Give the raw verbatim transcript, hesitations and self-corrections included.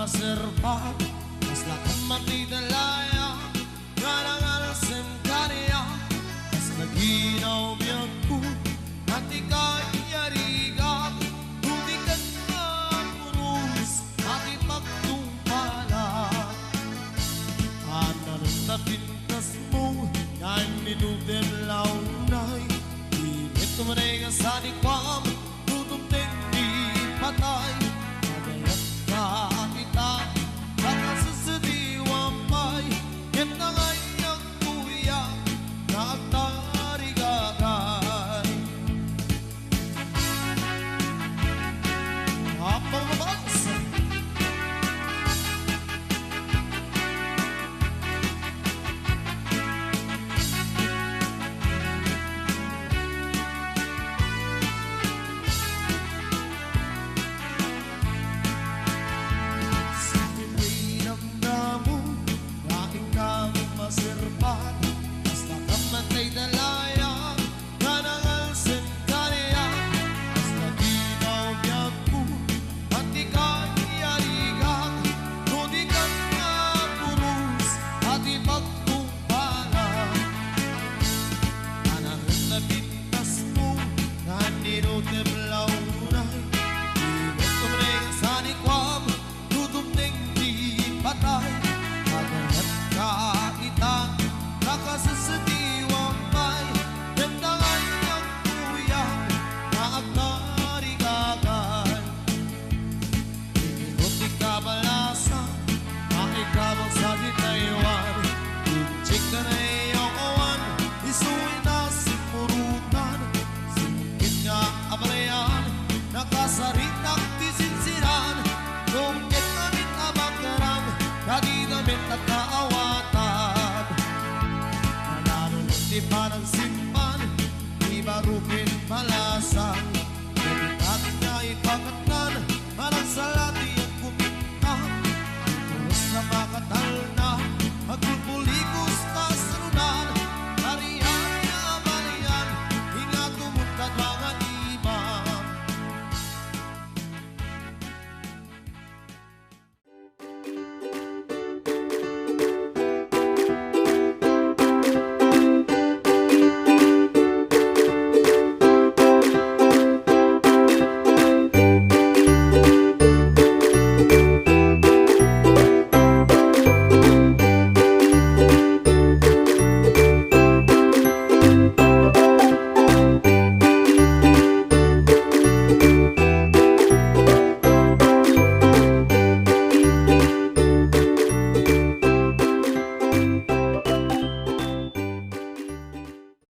Serpa, kasla kammatay dalaya, nga nangalsem kaniak, kasla ginaw biagko, a ti kayarigak, no di ket nga puros, a ti pagtungpalak. Ania renta pintasmo, nga innidutem la unay, di met umanay nga sanikuam, no dumteng ti patay, agayat ka ita, a kasasediwam pay, ket nangayag kuya, nga agtarigagay. Apang mabasa. Sipipinamdamo, nga inka met maserpat, kasla kammatay dalaya, nga nangalsem kaniak, kasla ginaw biagko, a ti kayarigak, no di ket nga puros, a ti pagtungpalak. Ania renta pintasmo, nga innidutem la unay, di met umanay nga sanikuam, no dumteng ti patay, agayat ka ita, a kasasediwam pay, ket nangayag kuya, nga agtarigagay. Inikot ti kabalasan, a ikabagsak iti Taiwan, inchik na naiyawan, isu inna simmurutan, singkit nga abalayan, nakasaritak ti sinsinan, no ket amin a bakeran, kadida met a kaawatan. Nanalo ti panagsin